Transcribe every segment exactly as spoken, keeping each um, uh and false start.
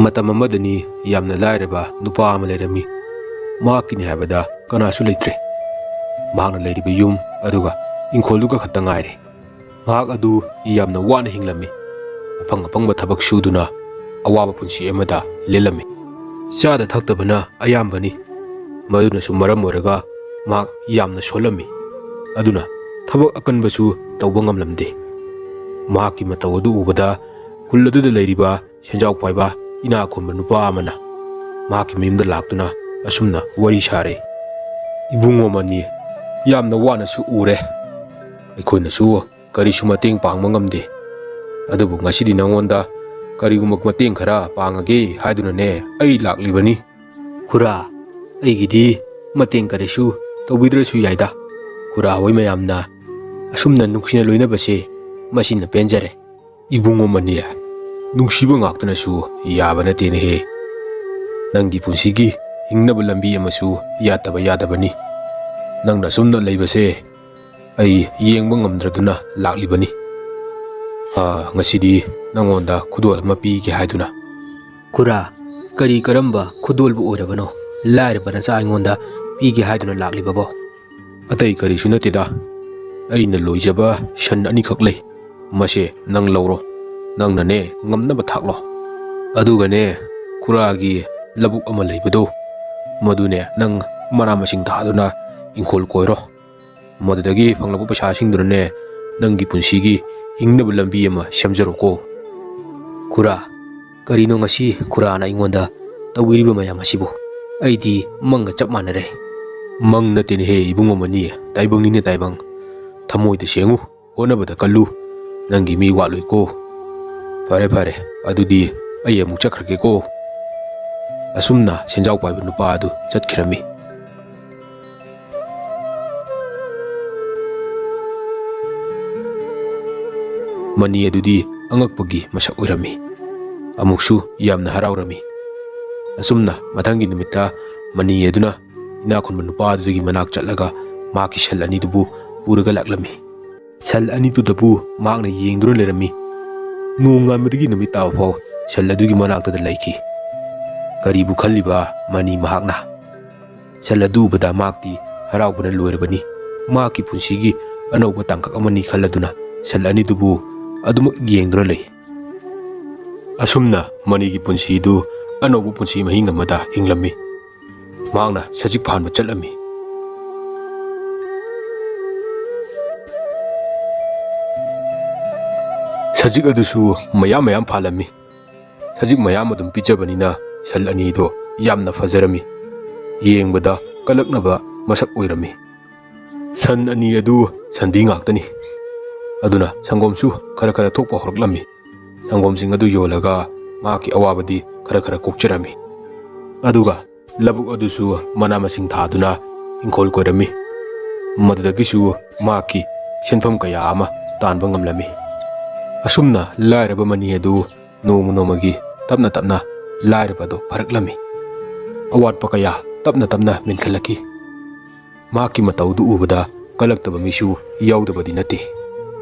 ꯃꯇꯝ ꯑꯃꯗꯅꯤ ꯌꯥꯝꯅ ꯂꯥꯏꯔꯕ ꯅꯨꯄꯥ ꯑꯃ ꯂꯩꯔꯝꯃꯤ꯫ ꯃꯍꯥꯛꯀꯤꯅꯤ ꯍꯥꯏꯕꯗ ꯀꯅꯥꯁꯨ ꯂꯩꯇ꯭ꯔꯦ꯫ ꯃꯍꯥꯛꯅ ꯂꯩꯔꯤꯕ ꯌꯨꯝ ꯑꯗꯨꯒ ꯏꯪꯈꯣꯜꯗꯨꯒ ꯈꯛꯇ ꯉꯥꯏꯔꯦ꯫ ꯃꯍꯥꯛ ꯑꯗꯨ ꯌꯥꯝꯅ ꯋꯥꯅ ꯍꯤꯡꯂꯝꯃꯤ꯫ ꯑꯐꯪ ꯑꯐꯪꯕ ꯊꯕꯛ ꯁꯨꯗꯨꯅ ꯑꯋꯥꯕ ꯄꯨꯟꯁꯤ ꯑꯃꯗ ꯂꯦꯜꯂꯝꯃꯤ꯫ ꯆꯥꯗ ꯊꯛꯇꯕꯅ ꯑꯌꯥꯝꯕꯅꯤ꯫ ꯃꯗꯨꯅꯁꯨ ꯃꯔꯝ ꯑꯣꯏꯔꯒ ꯃꯍꯥꯛ ꯌꯥꯝꯅ ꯁꯣꯜꯂꯝꯃꯤ꯫ ꯑꯗꯨꯅ ꯊꯕꯛ ꯑꯀꯟꯕꯁꯨ ꯇꯧꯕ ꯉꯝꯂꯝꯗꯦ꯫ ꯃꯍꯥꯛꯀꯤ ꯃꯇꯧ ꯑꯗꯨ ꯎꯕꯗ ꯈꯨꯜ ꯑꯗꯨꯗ ꯂꯩꯔꯤꯕ ꯁꯦꯟꯖꯥꯎ ꯄꯥꯏꯕ ꯏꯅꯥꯛ ꯈꯨꯟꯕ ꯅꯨꯄꯥ ꯑꯃꯅ ꯃꯍꯥꯛꯀꯤ ꯃꯌꯨꯝꯗ ꯂꯥꯛꯇꯨꯅ ꯑꯁꯨꯝꯅ ꯋꯥꯔꯤ ꯁꯥꯔꯦ꯫ "ꯏꯕꯨꯡꯉꯣ ꯃꯅꯤ, ꯌꯥꯝꯅ ꯋꯥꯅꯁꯨ ꯎꯔꯦ꯫ ꯑꯩꯈꯣꯏꯅꯁꯨ ꯀꯔꯤꯁꯨ ꯃꯇꯦꯡ ꯄꯥꯡꯕ ꯉꯝꯗꯦ꯫ ꯑꯗꯨꯕꯨ ꯉꯁꯤꯗꯤ ꯅꯉꯣꯟꯗ ꯀꯔꯤꯒꯨꯝꯕ ꯃꯇꯦꯡ ꯈꯔ ꯄꯥꯡꯉꯒꯦ ꯍꯥꯏꯗꯨꯅꯅꯦ ꯑꯩ ꯂꯥꯛꯂꯤꯕꯅꯤ꯫" "ꯈꯨꯔꯥ, ꯑꯩꯒꯤꯗꯤ ꯃꯇꯦꯡ ꯀꯔꯤꯁꯨ ꯇꯧꯕꯤꯗ꯭ꯔꯁꯨ ꯌꯥꯏꯗ꯫ ꯈꯨꯔꯥ ꯍꯣꯏ ꯃꯌꯥꯝꯅ ꯑꯁꯨꯝꯅ ꯅꯨꯡꯁꯤꯅ ꯂꯣꯏꯅꯕꯁꯦ ꯃꯁꯤꯅ ꯄꯦꯟꯖꯔꯦ꯫" "ꯏꯕꯨꯡꯉꯣ ꯃꯅꯤ, ꯅꯨꯡꯁꯤꯕ ꯉꯥꯛꯇꯅꯁꯨ ꯌꯥꯕ ꯅꯠꯇꯦꯅꯦꯍꯦ꯫ ꯅꯪꯒꯤ ꯄꯨꯟꯁꯤꯒꯤ ꯍꯤꯡꯅꯕ ꯂꯝꯕꯤ ꯑꯃꯁꯨ ꯌꯥꯠꯇꯕ ꯌꯥꯗꯕꯅꯤ꯫ ꯅꯪꯅ ꯁꯨꯝꯅ ꯂꯩꯕꯁꯦ ꯑꯩ ꯌꯦꯡꯕ ꯉꯝꯗ꯭ꯔꯗꯨꯅ ꯂꯥꯛꯂꯤꯕꯅꯤ꯫ ꯑꯥ, ꯉꯁꯤꯗꯤ ꯅꯪꯉꯣꯟꯗ ꯈꯨꯗꯣꯜ ꯑꯃ ꯄꯤꯒꯦ ꯍꯥꯏꯗꯨꯅ꯫" "ꯈꯨꯔꯥ, ꯀꯔꯤ ꯀꯔꯝꯕ ꯈꯨꯗꯣꯜꯕꯨ ꯑꯣꯏꯔꯕꯅꯣ ꯂꯥꯏꯔꯕ ꯅꯆꯥ ꯑꯩꯉꯣꯟꯗ ꯄꯤꯒꯦ ꯍꯥꯏꯗꯨꯅ ꯂꯥꯛꯂꯤꯕꯕꯣ?" "ꯑꯇꯩ ꯀꯔꯤꯁꯨ ꯅꯠꯇꯦꯗ, ꯑꯩꯅ ꯂꯣꯏꯖꯕ ꯁꯟ ꯑꯅꯤꯈꯛ ꯂꯩ꯫ ꯃꯁꯦ ꯅꯪ ꯂꯧꯔꯣ, ꯅꯪꯅꯅꯦ ꯉꯝꯅꯕ ꯊꯥꯛꯂꯣ꯫ ꯑꯗꯨꯒꯅꯦ, ꯈꯨꯔꯥꯒꯤ ꯂꯧꯕꯨꯛ ꯑꯃ ꯂꯩꯕꯗꯣ, ꯃꯗꯨꯅꯦ ꯅꯪ ꯃꯅꯥ ꯃꯁꯤꯡ ꯊꯥꯗꯨꯅ ꯏꯪꯈꯣꯜ ꯀꯣꯏꯔꯣ꯫ ꯃꯗꯨꯗꯒꯤ ꯐꯪꯂꯛꯄ ꯄꯩꯁꯥꯁꯤꯡꯗꯨꯅꯅꯦ ꯅꯪꯒꯤ ꯄꯨꯟꯁꯤꯒꯤ ꯍꯤꯡꯅꯕ ꯂꯝꯕꯤ ꯑꯃ ꯁꯦꯝꯖꯔꯣꯀꯣ꯫" "ꯈꯨꯔꯥ, ꯀꯔꯤꯅꯣ ꯉꯁꯤ ꯈꯨꯔꯥꯅ ꯑꯩꯉꯣꯟꯗ ꯇꯧꯕꯤꯔꯤꯕ ꯃꯌꯥꯝ ꯑꯁꯤꯕꯨ? ꯑꯩꯗꯤ ꯃꯪꯒ ꯆꯞ ꯃꯥꯟꯅꯔꯦ꯫" "ꯃꯪ ꯅꯠꯇꯦꯅꯦꯍꯦ ꯏꯕꯨꯡꯉꯣ ꯃꯅꯤ, ꯇꯥꯏꯕꯪꯅꯤꯅꯦ ꯇꯥꯏꯕꯪ꯫ ꯊꯃꯣꯏꯗ ꯁꯦꯡꯉꯨ, ꯍꯣꯠꯅꯕꯗ ꯀꯜꯂꯨ, ꯅꯪꯒꯤ ꯃꯤ ꯋꯥꯠꯂꯣꯏꯀꯣ꯫ ꯐꯔꯦ ꯐꯔꯦ, ꯑꯗꯨꯗꯤ ꯑꯩ ꯑꯃꯨꯛ ꯆꯠꯈ꯭ꯔꯒꯦꯀꯣ꯫" ꯑꯁꯨꯝꯅ ꯁꯦꯟꯖꯥꯎ ꯄꯥꯏꯕ ꯅꯨꯄꯥ ꯑꯗꯨ ꯆꯠꯈꯤꯔꯝꯃꯤ꯫ ꯃꯅꯤ ꯑꯗꯨꯗꯤ ꯑꯉꯛꯄꯒꯤ ꯃꯁꯛ ꯑꯣꯏꯔꯝꯃꯤ꯫ ꯑꯃꯨꯛꯁꯨ ꯌꯥꯝꯅ ꯍꯔꯥꯎꯔꯝꯃꯤ꯫ ꯑꯁꯨꯝꯅ ꯃꯊꯪꯒꯤ ꯅꯨꯃꯤꯠꯇ ꯃꯅꯤ ꯑꯗꯨꯅ ꯏꯅꯥꯛ ꯈꯨꯟꯕ ꯅꯨꯄꯥ ꯑꯗꯨꯒꯤ ꯃꯅꯥꯛ ꯆꯠꯂꯒ ꯃꯍꯥꯛꯀꯤ ꯁꯟ ꯑꯅꯤꯗꯨꯕꯨ ꯄꯨꯔꯒ ꯂꯥꯛꯂꯝꯃꯤ꯫ ꯁꯟ ꯑꯅꯤꯗꯨꯗꯕꯨ ꯃꯍꯥꯛꯅ ꯌꯦꯡꯗꯨꯅ ꯂꯩꯔꯝꯃꯤ꯫ ꯅꯣꯡꯉꯥꯟꯕꯗꯒꯤ ꯅꯨꯃꯤꯠ ꯇꯥꯕ ꯐꯥꯎ ꯁꯟ ꯑꯗꯨꯒꯤ ꯃꯅꯥꯛꯇꯗ ꯂꯩꯈꯤ꯫ ꯀꯔꯤꯕꯨ ꯈꯜꯂꯤꯕ ꯃꯅꯤ ꯃꯍꯥꯛꯅ? ꯁꯟ ꯑꯗꯨ ꯎꯕꯗ ꯃꯍꯥꯛꯇꯤ ꯍꯔꯥꯎꯕꯅ ꯂꯣꯏꯔꯕꯅꯤ꯫ ꯃꯍꯥꯛꯀꯤ ꯄꯨꯟꯁꯤꯒꯤ ꯑꯅꯧꯕ ꯇꯥꯡꯀꯛ ꯑꯃꯅꯤ ꯈꯜꯂꯗꯨꯅ ꯁꯟ ꯑꯅꯤꯗꯨꯕꯨ ꯑꯗꯨꯃꯛ ꯌꯦꯡꯗꯨꯅ ꯂꯩ꯫ ꯑꯁꯨꯝꯅ ꯃꯅꯤꯒꯤ ꯄꯨꯟꯁꯤꯗꯨ ꯑꯅꯧꯕ ꯄꯨꯟꯁꯤ ꯃꯍꯤꯡ ꯑꯃꯗ ꯍꯤꯡꯂꯝꯃꯤ꯫ ꯃꯍꯥꯛꯅ ꯁꯖꯤꯛ ꯐꯥꯟꯕ ꯆꯠꯂꯝꯃꯤ꯫ ꯁꯖꯤꯛ ꯑꯗꯨꯁꯨ ꯃꯌꯥꯝ ꯃꯌꯥꯝ ꯐꯥꯜꯂꯝꯃꯤ꯫ ꯁꯖꯤꯛ ꯃꯌꯥꯝ ꯑꯗꯨꯝ ꯄꯤꯖꯕꯅꯤꯅ ꯁꯟ ꯑꯅꯤꯗꯣ ꯌꯥꯝꯅ ꯐꯖꯔꯝꯃꯤ꯫ ꯌꯦꯡꯕꯗ ꯀꯜꯂꯛꯅꯕ ꯃꯁꯛ ꯑꯣꯏꯔꯝꯃꯤ꯫ ꯁꯟ ꯑꯅꯤ ꯑꯗꯨ ꯁꯟꯕꯤ ꯉꯥꯛꯇꯅꯤ꯫ ꯑꯗꯨꯅ ꯁꯪꯒꯣꯝꯁꯨ ꯈꯔ ꯈꯔ ꯊꯣꯛꯄ ꯍꯧꯔꯛꯂꯝꯃꯤ꯫ ꯁꯪꯒꯣꯝꯁꯤꯡ ꯑꯗꯨ ꯌꯣꯜꯂꯒ ꯃꯍꯥꯛꯀꯤ ꯑꯋꯥꯕꯗꯤ ꯈꯔ ꯈꯔ ꯀꯣꯛꯆꯔꯝꯃꯤ꯫ ꯑꯗꯨꯒ ꯂꯧꯕꯨꯛ ꯑꯗꯨꯁꯨ ꯃꯅꯥ ꯃꯁꯤꯡ ꯊꯥꯗꯨꯅ ꯏꯪꯈꯣꯜ ꯀꯣꯏꯔꯝꯃꯤ꯫ ꯃꯗꯨꯗꯒꯤꯁꯨ ꯃꯍꯥꯛꯀꯤ ꯁꯦꯟꯐꯝ ꯀꯌꯥ ꯑꯃ ꯇꯥꯟꯕ ꯉꯝꯂꯝꯃꯤ꯫ ꯑꯁꯨꯝꯅ ꯂꯥꯏꯔꯕ ꯃꯅꯤ ꯑꯗꯨ ꯅꯣꯡꯃ ꯅꯣꯡꯃꯒꯤ ꯇꯞꯅ ꯇꯞꯅ ꯂꯥꯏꯔꯕꯗꯨ ꯐꯔꯛꯂꯝꯃꯤ꯫ ꯑꯋꯥꯠꯄ ꯀꯌꯥ ꯇꯞꯅ ꯇꯞꯅ ꯃꯦꯟꯈꯠꯂꯛꯈꯤ꯫ ꯃꯍꯥꯛꯀꯤ ꯃꯇꯧꯗꯨ ꯎꯕꯗ ꯀꯜꯂꯛꯇꯕ ꯃꯤꯁꯨ ꯌꯥꯎꯗꯕꯗꯤ ꯅꯠꯇꯦ꯫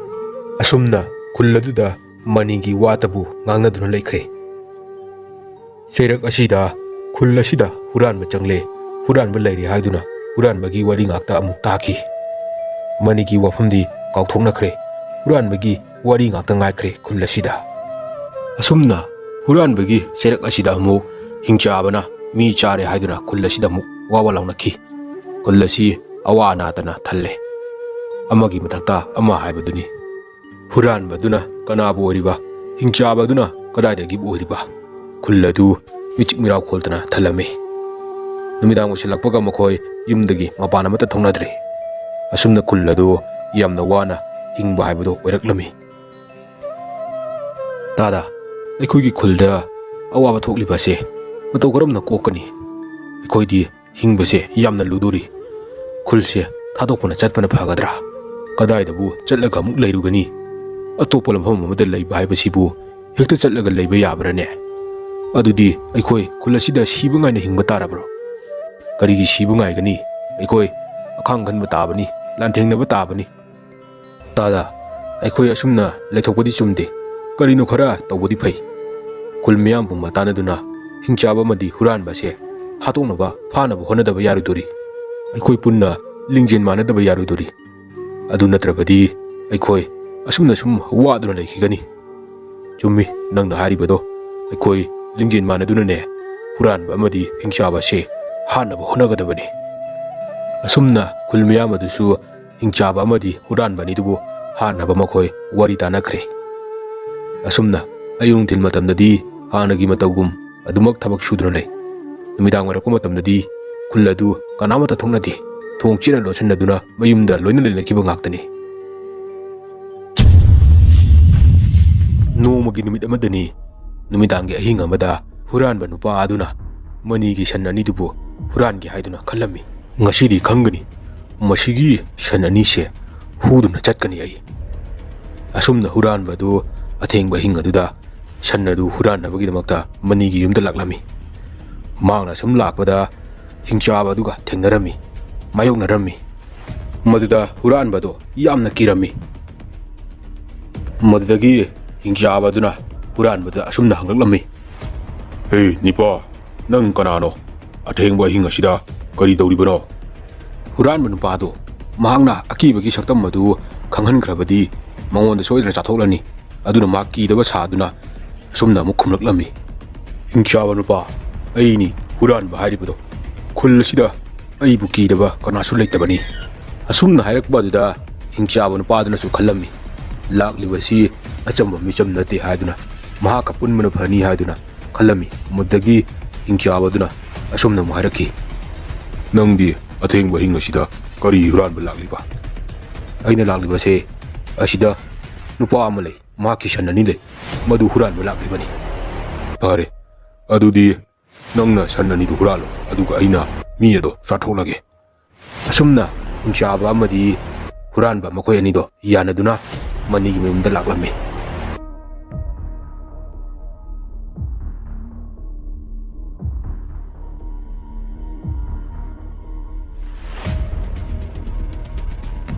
ꯑꯁꯨꯝꯅ ꯈꯨꯜ ꯑꯗꯨꯗ ꯃꯅꯤꯒꯤ ꯋꯥꯇꯕꯨ ꯉꯥꯡꯅꯗꯨꯅ ꯂꯩꯈ꯭ꯔꯦ꯫ ꯆꯩꯔꯛ ꯑꯁꯤꯗ, ꯈꯨꯜ ꯑꯁꯤꯗ ꯍꯨꯔꯥꯟꯕ ꯆꯪꯂꯦ, ꯍꯨꯔꯥꯟꯕ ꯂꯩꯔꯦ ꯍꯥꯏꯗꯨꯅ ꯍꯨꯔꯥꯟꯕꯒꯤ ꯋꯥꯔꯤ ꯉꯥꯛꯇ ꯑꯃꯨꯛ ꯇꯥꯈꯤ꯫ ꯃꯅꯤꯒꯤ ꯋꯥꯐꯝꯗꯤ ꯀꯥꯎꯊꯣꯛꯅꯈ꯭ꯔꯦ꯫ ꯍꯨꯔꯥꯟꯕꯒꯤ ꯋꯥꯔꯤ ꯉꯥꯛꯇ ꯉꯥꯏꯈ꯭ꯔꯦ ꯈꯨꯜ ꯑꯁꯤꯗ꯫ ꯑꯁꯨꯝꯅ ꯍꯨꯔꯥꯟꯕꯒꯤ ꯆꯩꯔꯛ ꯑꯁꯤꯗ ꯑꯃꯨꯛ ꯍꯤꯡꯆꯥꯕꯅ ꯃꯤ ꯆꯥꯔꯦ ꯍꯥꯏꯗꯨꯅ ꯈꯨꯜ ꯑꯁꯤꯗ ꯑꯃꯨꯛ ꯋꯥ ꯋꯥ ꯂꯥꯎꯅꯈꯤ꯫ ꯈꯨꯜ ꯑꯁꯤ ꯑꯋꯥ ꯑꯅꯥꯇꯅ ꯊꯜꯂꯦ꯫ ꯑꯃꯒꯤ ꯃꯊꯛꯇ ꯑꯃ ꯍꯥꯏꯕꯗꯨꯅꯤ꯫ ꯍꯨꯔꯥꯟꯕꯗꯨꯅ ꯀꯅꯥꯕꯨ ꯑꯣꯏꯔꯤꯕ? ꯍꯤꯡꯆꯥꯕꯗꯨꯅ ꯀꯗꯥꯏꯗꯒꯤꯕꯨ ꯑꯣꯏꯔꯤꯕ? ꯈꯨꯜ ꯑꯗꯨ ꯃꯤꯆꯤꯛ ꯃꯤꯔꯥꯎ ꯈꯣꯜꯗꯅ ꯊꯜꯂꯝꯃꯤ꯫ ꯅꯨꯃꯤꯗꯥꯡ ꯑꯣꯏꯁꯤꯜꯂꯛꯄꯒ ꯃꯈꯣꯏ ꯌꯨꯝꯗꯒꯤ ꯃꯄꯥꯟ ꯑꯃꯠꯇ ꯊꯣꯛꯅꯗ꯭ꯔꯦ꯫ ꯑꯁꯨꯝꯅ ꯈꯨꯜ ꯑꯗꯨ ꯌꯥꯝꯅ ꯋꯥꯅ ꯍꯤꯡꯕ ꯍꯥꯏꯕꯗꯨ ꯑꯣꯏꯔꯛꯂꯝꯃꯤ꯫ ꯇꯥꯗ, ꯑꯩꯈꯣꯏꯒꯤ ꯈꯨꯜꯗ ꯑꯋꯥꯕ ꯊꯣꯛꯂꯤꯕ ꯑꯁꯦ ꯃꯇꯧ ꯀꯔꯝꯅ ꯀꯣꯛꯀꯅꯤ? ꯑꯩꯈꯣꯏꯗꯤ ꯍꯤꯡꯕꯁꯦ ꯌꯥꯝꯅ ꯂꯨꯗꯣꯔꯤ꯫ ꯈꯨꯜꯁꯦ ꯊꯥꯗꯣꯛꯄꯅ ꯆꯠꯄꯅ ꯐꯒꯗ꯭ꯔꯥ? ꯀꯗꯥꯏꯗꯕꯨ ꯆꯠꯂꯒ ꯑꯃꯨꯛ ꯂꯩꯔꯨꯒꯅꯤ? ꯑꯇꯣꯞꯄ ꯂꯝꯐꯝ ꯑꯃꯗ ꯂꯩꯕ ꯍꯥꯏꯕꯁꯤꯕꯨ ꯍꯦꯛꯇ ꯆꯠꯂꯒ ꯂꯩꯕ ꯌꯥꯕ꯭ꯔꯥꯅꯦ? ꯑꯗꯨꯗꯤ ꯑꯩꯈꯣꯏ ꯈꯨꯜ ꯑꯁꯤꯗ ꯁꯤꯕ ꯉꯥꯏꯅ ꯍꯤꯡꯕ ꯇꯥꯔꯕ꯭ꯔꯣ? ꯀꯔꯤꯒꯤ ꯁꯤꯕ ꯉꯥꯏꯒꯅꯤ? ꯑꯩꯈꯣꯏ ꯑꯈꯥꯡ ꯀꯟꯕ ꯇꯥꯕꯅꯤ, ꯂꯥꯟꯊꯦꯡꯅꯕ ꯇꯥꯕꯅꯤ꯫ ꯇꯥꯗ, ꯑꯩꯈꯣꯏ ꯑꯁꯨꯝꯅ ꯂꯩꯊꯣꯛꯄꯗꯤ ꯆꯨꯝꯗꯦ꯫ ꯀꯔꯤꯅꯣ ꯈꯔ ꯇꯧꯕꯗꯤ ꯐꯩ꯫ ꯈꯨꯜ ꯃꯤꯌꯥꯝ ꯄꯨꯝꯕ ꯇꯥꯟꯅꯗꯨꯅ ꯍꯤꯡꯆꯥꯕ ꯑꯃꯗꯤ ꯍꯨꯔꯥꯟꯕ ꯑꯁꯦ ꯍꯥꯠꯇꯣꯛꯅꯕ, ꯐꯥꯅꯕ ꯍꯣꯠꯅꯗꯕ ꯌꯥꯔꯣꯏꯗꯣꯔꯤ꯫ ꯑꯩꯈꯣꯏ ꯄꯨꯟꯅ ꯂꯤꯡꯖꯦꯜ ꯃꯥꯟꯅꯗꯕ ꯌꯥꯔꯣꯏꯗꯣꯔꯤ꯫ ꯑꯗꯨ ꯅꯠꯇ꯭ꯔꯕꯗꯤ ꯑꯩꯈꯣꯏ ꯑꯁꯨꯝꯅ ꯁꯨꯝ ꯋꯥꯗꯨꯅ ꯂꯩꯈꯤꯒꯅꯤ꯫ ꯆꯨꯝꯃꯤ, ꯅꯪꯅ ꯍꯥꯏꯔꯤꯕꯗꯣ꯫ ꯑꯩꯈꯣꯏ ꯂꯤꯡꯖꯦꯜ ꯃꯥꯟꯅꯗꯨꯅꯅꯦ ꯍꯨꯔꯥꯟꯕ ꯑꯃꯗꯤ ꯍꯤꯡꯆꯥꯕ ꯑꯁꯦ ꯍꯥꯠꯅꯕ ꯍꯣꯠꯅꯒꯗꯕꯅꯤ꯫ ꯑꯁꯨꯝꯅ ꯈꯨꯜ ꯃꯤꯌꯥꯝ ꯑꯗꯨꯁꯨ ꯍꯤꯡꯆꯥꯕ ꯑꯃꯗꯤ ꯍꯨꯔꯥꯟꯕ ꯑꯅꯤꯗꯨꯕꯨ ꯍꯥꯠꯅꯕ ꯃꯈꯣꯏ ꯋꯥꯔꯤ ꯇꯥꯅꯈ꯭ꯔꯦ꯫ ꯑꯁꯨꯝꯅ ꯑꯌꯨꯛ ꯅꯨꯡꯊꯤꯜ ꯃꯇꯝꯗꯗꯤ ꯍꯥꯟꯅꯒꯤ ꯃꯇꯧꯒꯨꯝ ꯑꯗꯨꯃꯛ ꯊꯕꯛ ꯁꯨꯗꯨꯅ ꯂꯩ꯫ ꯅꯨꯃꯤꯗꯥꯡ ꯑꯣꯏꯔꯛꯄ ꯃꯇꯝꯗꯗꯤ ꯈꯨꯜ ꯑꯗꯨ ꯀꯅꯥꯃꯠꯇ ꯊꯣꯛꯅꯗꯦ꯫ ꯊꯣꯡ ꯆꯦꯠꯅ ꯂꯣꯟꯁꯤꯟꯅꯗꯨꯅ ꯃꯌꯨꯝꯗ ꯂꯣꯏꯅ ꯂꯩꯅꯈꯤꯕ ꯉꯥꯛꯇꯅꯤ꯫ ꯅꯣꯡꯃꯒꯤ ꯅꯨꯃꯤꯠ ꯑꯃꯗꯅꯤ, ꯅꯨꯃꯤꯗꯥꯡꯒꯤ ꯑꯍꯤꯡ ꯑꯃꯗ ꯍꯨꯔꯥꯟꯕ ꯅꯨꯄꯥ ꯑꯗꯨꯅ ꯃꯅꯤꯒꯤ ꯁꯟ ꯑꯅꯤꯗꯨꯕꯨ ꯍꯨꯔꯥꯟꯒꯦ ꯍꯥꯏꯗꯨꯅ ꯈꯜꯂꯝꯃꯤ꯫ "ꯉꯁꯤꯗꯤ ꯈꯪꯒꯅꯤ, ꯃꯁꯤꯒꯤ ꯁꯟ ꯑꯅꯤꯁꯦ ꯍꯨꯗꯨꯅ ꯆꯠꯀꯅꯤ ꯑꯩ"꯫ ꯑꯁꯨꯝꯅ ꯍꯨꯔꯥꯟꯕ ꯑꯗꯨ ꯑꯊꯦꯡꯕ ꯑꯍꯤꯡ ꯑꯗꯨꯗ ꯁꯟ ꯑꯗꯨ ꯍꯨꯔꯥꯟꯅꯕꯒꯤꯗꯃꯛꯇ ꯃꯅꯤꯒꯤ ꯌꯨꯝꯗ ꯂꯥꯛꯂꯝꯃꯤ꯫ ꯃꯍꯥꯛꯅ ꯁꯨꯝ ꯂꯥꯛꯄꯗ ꯍꯤꯡꯆꯥꯕ ꯑꯗꯨꯒ ꯊꯦꯡꯅꯔꯝꯃꯤ, ꯃꯥꯌꯣꯛꯅꯔꯝꯃꯤ꯫ ꯃꯗꯨꯗ ꯍꯨꯔꯥꯟꯕꯗꯣ ꯌꯥꯝꯅ ꯀꯤꯔꯝꯃꯤ꯫ ꯃꯗꯨꯗꯒꯤ ꯍꯤꯡꯆꯥꯕ ꯑꯗꯨꯅ ꯍꯨꯔꯥꯟꯕꯗ ꯑꯁꯨꯝꯅ ꯍꯪꯂꯛꯂꯝꯃꯤ, "ꯍꯦ ꯅꯤꯄꯥ, ꯅꯪ ꯀꯅꯥꯅꯣ? ꯑꯊꯦꯡꯕ ꯑꯍꯤꯡ ꯑꯁꯤꯗ ꯀꯔꯤ ꯇꯧꯔꯤꯕꯅꯣ?" ꯍꯨꯔꯥꯟꯕ ꯅꯨꯄꯥꯗꯣ ꯃꯍꯥꯛꯅ ꯑꯀꯤꯕꯒꯤ ꯁꯛꯇꯝ ꯑꯗꯨ ꯈꯪꯍꯟꯈ꯭ꯔꯕꯗꯤ ꯃꯉꯣꯟꯗ ꯁꯣꯏꯗꯅ ꯆꯥꯊꯣꯛꯂꯅꯤ꯫ ꯑꯗꯨꯅ ꯃꯍꯥꯛ ꯀꯤꯗꯕ ꯁꯥꯗꯨꯅ ꯑꯁꯨꯝꯅ ꯑꯃꯨꯛ ꯈꯨꯝꯂꯛꯂꯝꯃꯤ, "ꯍꯤꯡꯆꯥꯕ ꯅꯨꯄꯥ, ꯑꯩꯅꯤ ꯍꯨꯔꯥꯟꯕ ꯍꯥꯏꯔꯤꯕꯗꯣ꯫ ꯈꯨꯜ ꯑꯁꯤꯗ ꯑꯩꯕꯨ ꯀꯤꯗꯕ ꯀꯅꯥꯁꯨ ꯂꯩꯇꯕꯅꯤ"꯫ ꯑꯁꯨꯝꯅ ꯍꯥꯏꯔꯛꯄ ꯑꯗꯨꯗ ꯍꯤꯡꯆꯥꯕ ꯅꯨꯄꯥꯗꯨꯅꯁꯨ ꯈꯜꯂꯝꯃꯤ, "ꯂꯥꯛꯂꯤꯕꯁꯤ ꯑꯆꯝꯕ ꯃꯤꯆꯝ ꯅꯠꯇꯦ" ꯍꯥꯏꯗꯨꯅ, ꯃꯍꯥꯛꯀ ꯄꯨꯟꯕꯅ ꯐꯅꯤ ꯍꯥꯏꯗꯨꯅ ꯈꯜꯂꯝꯃꯤ꯫ ꯃꯗꯨꯗꯒꯤ ꯍꯤꯡꯆꯥꯕ ꯑꯗꯨꯅ ꯑꯁꯨꯝꯅ ꯑꯃꯨꯛ ꯍꯥꯏꯔꯛꯈꯤ, "ꯅꯪꯗꯤ ꯑꯊꯦꯡꯕ ꯑꯍꯤꯡ ꯑꯁꯤꯗ ꯀꯔꯤ ꯍꯨꯔꯥꯟꯕ ꯂꯥꯛꯂꯤꯕ?" "ꯑꯩꯅ ꯂꯥꯛꯂꯤꯕꯁꯦ, ꯑꯁꯤꯗ ꯅꯨꯄꯥ ꯑꯃ ꯂꯩ, ꯃꯍꯥꯛꯀꯤ ꯁꯟ ꯑꯅꯤ ꯂꯩ, ꯃꯗꯨ ꯍꯨꯔꯥꯟꯕ ꯂꯥꯛꯂꯤꯕꯅꯤ"꯫ "ꯐꯔꯦ, ꯑꯗꯨꯗꯤ ꯅꯪꯅ ꯁꯟ ꯑꯅꯤꯗꯨ ꯍꯨꯔꯥꯜꯂꯣ, ꯑꯗꯨꯒ ꯑꯩꯅ ꯃꯤ ꯑꯗꯣ ꯆꯥꯊꯣꯛꯂꯒꯦ"꯫ ꯑꯁꯨꯝꯅ ꯍꯤꯡꯆꯥꯕ ꯑꯃꯗꯤ ꯍꯨꯔꯥꯟꯕ ꯃꯈꯣꯏ ꯑꯅꯤꯗꯣ ꯌꯥꯅꯗꯨꯅ ꯃꯅꯤꯒꯤ ꯃꯌꯨꯝꯗ ꯂꯥꯛꯂꯝꯃꯤ꯫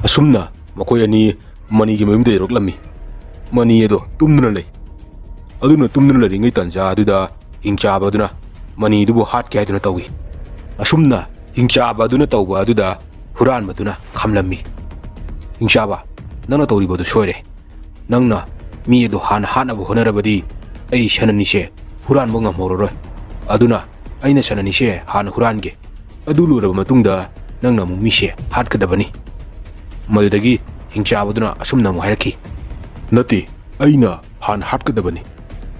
ꯑꯁꯨꯝꯅ ꯃꯈꯣꯏ ꯑꯅꯤ ꯃꯅꯤꯒꯤ ꯃꯌꯨꯝꯗ ꯌꯧꯔꯛꯂꯝꯃꯤ꯫ ꯃꯅꯤ ꯑꯗꯣ ꯇꯨꯝꯗꯨꯅ ꯂꯩ꯫ ꯑꯗꯨꯅ ꯇꯨꯝꯗꯨꯅ ꯂꯩꯔꯤꯉꯩ ꯇꯥꯟꯖꯥ ꯑꯗꯨꯗ ꯍꯤꯡꯆꯥꯕ ꯑꯗꯨꯅ ꯃꯅꯤꯗꯨꯕꯨ ꯍꯥꯠꯀꯦ ꯍꯥꯏꯗꯨꯅ ꯇꯧꯏ꯫ ꯑꯁꯨꯝꯅ ꯍꯤꯡꯆꯥꯕ ꯑꯗꯨꯅ ꯇꯧꯕ ꯑꯗꯨꯗ ꯍꯨꯔꯥꯟꯕꯗꯨꯅ ꯈꯝꯂꯝꯃꯤ꯫ "ꯍꯤꯡꯆꯥꯕ, ꯅꯪꯅ ꯇꯧꯔꯤꯕꯗꯨ ꯁꯣꯏꯔꯦ꯫ ꯅꯪꯅ ꯃꯤ ꯑꯗꯨ ꯍꯥꯟꯅ ꯍꯥꯠꯅꯕ ꯍꯣꯠꯅꯔꯕꯗꯤ ꯑꯩ ꯁꯟ ꯑꯅꯤꯁꯦ ꯍꯨꯔꯥꯟꯕ ꯉꯝꯍꯧꯔꯔꯣꯏ꯫ ꯑꯗꯨꯅ ꯑꯩꯅ ꯁꯟ ꯑꯅꯤꯁꯦ ꯍꯥꯟꯅ ꯍꯨꯔꯥꯟꯒꯦ꯫ ꯑꯗꯨ ꯂꯣꯏꯔꯕ ꯃꯇꯨꯡꯗ ꯅꯪꯅ ꯑꯃꯨꯛ ꯃꯤꯁꯦ ꯍꯥꯠꯀꯗꯕꯅꯤ꯫" ꯃꯗꯨꯗꯒꯤ ꯍꯤꯡꯆꯥꯕꯗꯨꯅ ꯑꯁꯨꯝꯅ ꯑꯃꯨꯛ ꯍꯥꯏꯔꯛꯈꯤ, "ꯅꯠꯇꯦ, ꯑꯩꯅ ꯍꯥꯟꯅ ꯍꯥꯠꯀꯗꯕꯅꯤ꯫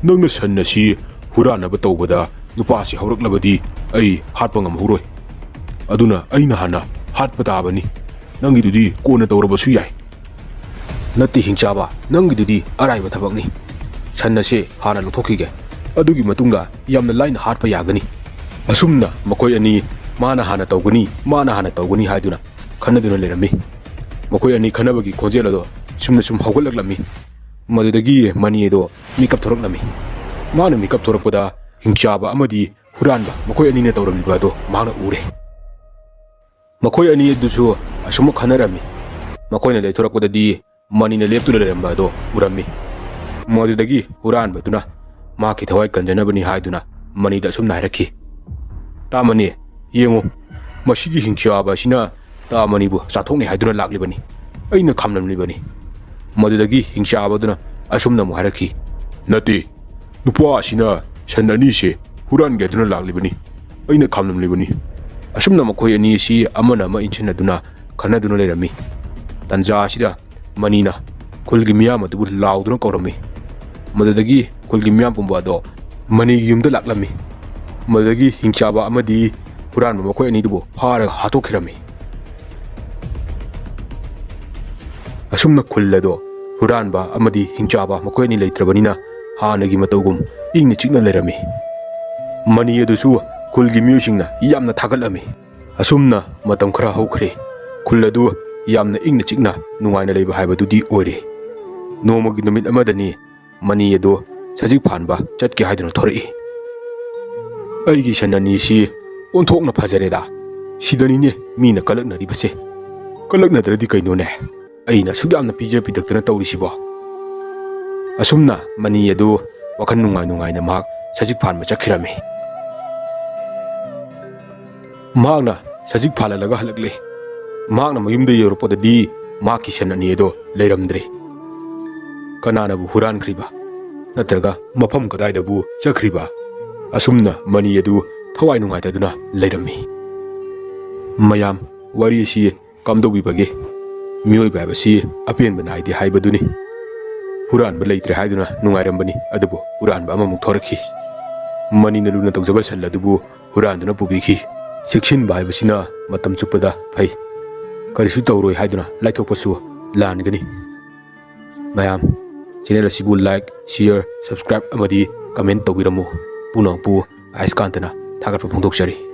ꯅꯪꯅ ꯁꯟ ꯑꯁꯤ ꯍꯨꯔꯥꯟꯅꯕ ꯇꯧꯕꯗ ꯅꯨꯄꯥꯁꯤ ꯍꯧꯔꯛꯂꯕꯗꯤ ꯑꯩ ꯍꯥꯠꯄ ꯉꯝꯍꯧꯔꯣꯏ꯫ ꯑꯗꯨꯅ ꯑꯩꯅ ꯍꯥꯟꯅ ꯍꯥꯠꯄ ꯇꯥꯕꯅꯤ꯫ ꯅꯪꯒꯤꯗꯨꯗꯤ ꯀꯣꯟꯅ ꯇꯧꯔꯕꯁꯨ ꯌꯥꯏ꯫" "ꯅꯠꯇꯦ ꯍꯤꯡꯆꯥꯕ, ꯅꯪꯒꯤꯗꯨꯗꯤ ꯑꯔꯥꯏꯕ ꯊꯕꯛꯅꯤ꯫ ꯁꯟ ꯑꯁꯦ ꯍꯥꯟꯅ ꯂꯧꯊꯣꯛꯈꯤꯒꯦ꯫ ꯑꯗꯨꯒꯤ ꯃꯇꯨꯡꯗ ꯌꯥꯝꯅ ꯂꯥꯏꯅ ꯍꯥꯠꯄ ꯌꯥꯒꯅꯤ꯫" ꯑꯁꯨꯝꯅ ꯃꯈꯣꯏ ꯑꯅꯤ ꯃꯥꯅ ꯍꯥꯟꯅ ꯇꯧꯒꯅꯤ, ꯃꯥꯅ ꯍꯥꯟꯅ ꯇꯧꯒꯅꯤ ꯍꯥꯏꯗꯨꯅ ꯈꯟꯅꯗꯨꯅ ꯂꯩꯔꯝꯃꯤ꯫ ꯃꯈꯣꯏ ꯑꯅꯤ ꯈꯟꯅꯕꯒꯤ ꯈꯣꯟꯖꯦꯜ ꯑꯗꯣ ꯁꯨꯝꯅ ꯁꯨꯝ ꯍꯧꯒꯠꯂꯛꯂꯝꯃꯤ꯫ ꯃꯗꯨꯗꯒꯤ ꯃꯅꯤ ꯑꯗꯣ ꯃꯤꯀꯞ ꯊꯣꯔꯛꯂꯝꯃꯤ꯫ ꯃꯥꯅ ꯃꯤꯀꯞ ꯊꯣꯔꯛꯄꯗ ꯍꯤꯡꯆꯥꯕ ꯑꯃꯗꯤ ꯍꯨꯔꯥꯟꯕ ꯃꯈꯣꯏ ꯑꯅꯤꯅ ꯇꯧꯔꯝꯃꯤꯕ ꯑꯗꯣ ꯃꯍꯥꯛꯅ ꯎꯔꯦ꯫ ꯃꯈꯣꯏ ꯑꯅꯤ ꯑꯗꯨꯁꯨ ꯑꯁꯨꯝꯅ ꯈꯟꯅꯔꯝꯃꯤ꯫ ꯃꯈꯣꯏꯅ ꯂꯦꯞꯊꯣꯔꯛꯄꯗꯗꯤ ꯃꯅꯤꯅ ꯂꯦꯞꯇꯨꯅ ꯂꯩꯔꯝꯕ ꯑꯗꯣ ꯎꯔꯝꯃꯤ꯫ ꯃꯗꯨꯗꯒꯤ ꯍꯨꯔꯥꯟꯕꯗꯨꯅ ꯃꯍꯥꯛꯀꯤ ꯊꯋꯥꯏ ꯀꯟꯖꯅꯕꯅꯤ ꯍꯥꯏꯗꯨꯅ ꯃꯅꯤꯗ ꯑꯁꯨꯝꯅ ꯍꯥꯏꯔꯛꯈꯤ, "ꯇꯥ ꯃꯅꯤ, ꯌꯦꯡꯉꯨ, ꯃꯁꯤꯒꯤ ꯍꯤꯡꯆꯥꯕ ꯑꯁꯤꯅ ꯇꯥ ꯃꯅꯤꯕꯨ ꯆꯥꯊꯣꯛꯅꯤ ꯍꯥꯏꯗꯨꯅ ꯂꯥꯛꯂꯤꯕꯅꯤ꯫ ꯑꯩꯅ ꯈꯥꯝꯂꯝꯂꯤꯕꯅꯤ꯫" ꯃꯗꯨꯗꯒꯤ ꯍꯤꯡꯆꯥꯕꯗꯨꯅ ꯑꯁꯨꯝꯅ ꯑꯃꯨꯛ ꯍꯥꯏꯔꯛꯈꯤ, "ꯅꯠꯇꯦ, ꯅꯨꯄꯥ ꯑꯁꯤꯅ ꯁꯟ ꯑꯅꯤꯁꯦ ꯍꯨꯔꯥꯟꯒꯦ ꯍꯥꯏꯗꯨꯅ ꯂꯥꯛꯂꯤꯕꯅꯤ꯫ ꯑꯩꯅ ꯈꯥꯝꯂꯝꯂꯤꯕꯅꯤ꯫" ꯑꯁꯨꯝꯅ ꯃꯈꯣꯏ ꯑꯅꯤ ꯑꯁꯤ ꯑꯃꯅ ꯑꯃ ꯏꯟꯁꯤꯟꯅꯗꯨꯅ ꯈꯟꯅꯗꯨꯅ ꯂꯩꯔꯝꯃꯤ꯫ ꯇꯟꯖꯥ ꯑꯁꯤꯗ ꯃꯅꯤꯅ ꯈꯨꯜꯒꯤ ꯃꯤꯌꯥꯝ ꯑꯗꯨꯕꯨ ꯂꯥꯎꯗꯨꯅ ꯀꯧꯔꯝꯃꯤ꯫ ꯃꯗꯨꯗꯒꯤ ꯈꯨꯜꯒꯤ ꯃꯤꯌꯥꯝ ꯄꯨꯝꯕ ꯑꯗꯣ ꯃꯅꯤꯒꯤ ꯌꯨꯝꯗ ꯂꯥꯛꯂꯝꯃꯤ꯫ ꯃꯗꯨꯗꯒꯤ ꯍꯤꯡꯆꯥꯕ ꯑꯃꯗꯤ ꯍꯨꯔꯥꯟꯕ ꯃꯈꯣꯏ ꯑꯅꯤꯗꯨꯕꯨ ꯐꯥꯔꯒ ꯍꯥꯠꯇꯣꯛꯈꯤꯔꯝꯃꯤ꯫ ꯑꯁꯨꯝꯅ ꯈꯨꯜ ꯑꯗꯣ ꯍꯨꯔꯥꯟꯕ ꯑꯃꯗꯤ ꯍꯤꯡꯆꯥꯕ ꯃꯈꯣꯏ ꯑꯅꯤ ꯂꯩꯇ꯭ꯔꯕꯅꯤꯅ ꯍꯥꯟꯅꯒꯤ ꯃꯇꯧꯒꯨꯝ ꯏꯪꯅ ꯆꯤꯛꯅ ꯂꯩꯔꯝꯃꯤ꯫ ꯃꯅꯤ ꯑꯗꯨꯁꯨ ꯈꯨꯜꯒꯤ ꯃꯤꯑꯣꯏꯁꯤꯡꯅ ꯌꯥꯝꯅ ꯊꯥꯒꯠꯂꯝꯃꯤ꯫ ꯑꯁꯨꯝꯅ ꯃꯇꯝ ꯈꯔ ꯍꯧꯈ꯭ꯔꯦ꯫ ꯈꯨꯜ ꯑꯗꯨ ꯌꯥꯝꯅ ꯏꯪꯅ ꯆꯤꯛꯅ ꯅꯨꯡꯉꯥꯏꯅ ꯂꯩꯕ ꯍꯥꯏꯕꯗꯨꯗꯤ ꯑꯣꯏꯔꯦ꯫ ꯅꯣꯡꯃꯒꯤ ꯅꯨꯃꯤꯠ ꯑꯃꯗꯅꯤ ꯃꯅꯤ ꯑꯗꯨ ꯁꯖꯤꯛ ꯐꯥꯟꯕ ꯆꯠꯀꯦ ꯍꯥꯏꯗꯨꯅ ꯊꯣꯔꯛꯏ꯫ "ꯑꯩꯒꯤ ꯁꯟ ꯑꯅꯤꯁꯤ ꯑꯣꯟꯊꯣꯛꯅ ꯐꯖꯔꯦꯗ꯫ ꯁꯤꯗꯅꯤꯅꯦ ꯃꯤꯅ ꯀꯂꯛꯅꯔꯤꯕꯁꯦ꯫ ꯀꯂꯛꯅꯗ꯭ꯔꯗꯤ ꯀꯩꯅꯣꯅꯦ? ꯑꯩꯅ ꯑꯁꯨꯛ ꯌꯥꯝꯅ ꯄꯤꯖ ꯄꯤꯊꯛꯇꯅ ꯇꯧꯔꯤꯁꯤꯕꯣ?" ꯑꯁꯨꯝꯅ ꯃꯅꯤ ꯑꯗꯨ ꯋꯥꯈꯜ ꯅꯨꯡꯉꯥꯏ ꯅꯨꯡꯉꯥꯏꯅ ꯃꯍꯥꯛ ꯁꯖꯤꯛ ꯐꯥꯟꯕ ꯆꯠꯈꯤꯔꯝꯃꯤ꯫ ꯃꯍꯥꯛꯅ ꯁꯖꯤꯛ ꯐꯥꯜꯍꯜꯂꯒ ꯍꯜꯂꯛꯂꯦ꯫ ꯃꯍꯥꯛꯅ ꯃꯌꯨꯝꯗ ꯌꯧꯔꯛꯄꯗꯗꯤ ꯃꯍꯥꯛꯀꯤ ꯁꯟ ꯑꯅꯤ ꯑꯗꯣ ꯂꯩꯔꯝꯗ꯭ꯔꯦ꯫ ꯀꯅꯥꯅꯕꯨ ꯍꯨꯔꯥꯟꯈ꯭ꯔꯤꯕ? ꯅꯠꯇ꯭ꯔꯒ ꯃꯐꯝ ꯀꯗꯥꯏꯗꯕꯨ ꯆꯠꯈ꯭ꯔꯤꯕ? ꯑꯁꯨꯝꯅ ꯃꯅꯤ ꯑꯗꯨ ꯊꯋꯥꯏ ꯅꯨꯡꯉꯥꯏꯇꯗꯨꯅ ꯂꯩꯔꯝꯃꯤ꯫ ꯃꯌꯥꯝ, ꯋꯥꯔꯤ ꯑꯁꯤ ꯀꯝꯗꯧꯕꯤꯕꯒꯦ? ꯃꯤꯑꯣꯏꯕ ꯍꯥꯏꯕꯁꯤ ꯑꯄꯦꯟꯕ ꯅꯥꯏꯗꯦ ꯍꯥꯏꯕꯗꯨꯅꯤ꯫ ꯍꯨꯔꯥꯟꯕ ꯂꯩꯇ꯭ꯔꯦ ꯍꯥꯏꯗꯨꯅ ꯅꯨꯡꯉꯥꯏꯔꯝꯕꯅꯤ, ꯑꯗꯨꯕꯨ ꯍꯨꯔꯥꯟꯕ ꯑꯃꯃꯨꯛ ꯊꯣꯔꯛꯈꯤ꯫ ꯃꯅꯤꯅ ꯂꯨꯅ ꯇꯧꯖꯕ ꯁꯟ ꯑꯗꯨꯕꯨ ꯍꯨꯔꯥꯟꯗꯨꯅ ꯄꯨꯕꯤꯈꯤ꯫ ꯆꯦꯛꯁꯤꯟꯕ ꯍꯥꯏꯕꯁꯤꯅ ꯃꯇꯝ ꯆꯨꯞꯄꯗ ꯐꯩ꯫ ꯀꯔꯤꯁꯨ ꯇꯧꯔꯣꯏ ꯍꯥꯏꯗꯨꯅ ꯂꯥꯏꯊꯣꯛꯄꯁꯨ ꯂꯥꯟꯒꯅꯤ꯫ ꯃꯌꯥꯝ, ꯆꯦꯅꯦꯜ ꯑꯁꯤꯕꯨ like, share, subscribe ꯑꯃꯗꯤ comment ꯇꯧꯕꯤꯔꯝꯃꯨ꯫ ꯄꯨꯝꯅꯃꯛꯄꯨ ꯑꯥꯏꯁꯀꯥꯟꯇꯅ ꯊꯥꯒꯠꯄ ꯐꯣꯡꯗꯣꯛꯆꯔꯤ꯫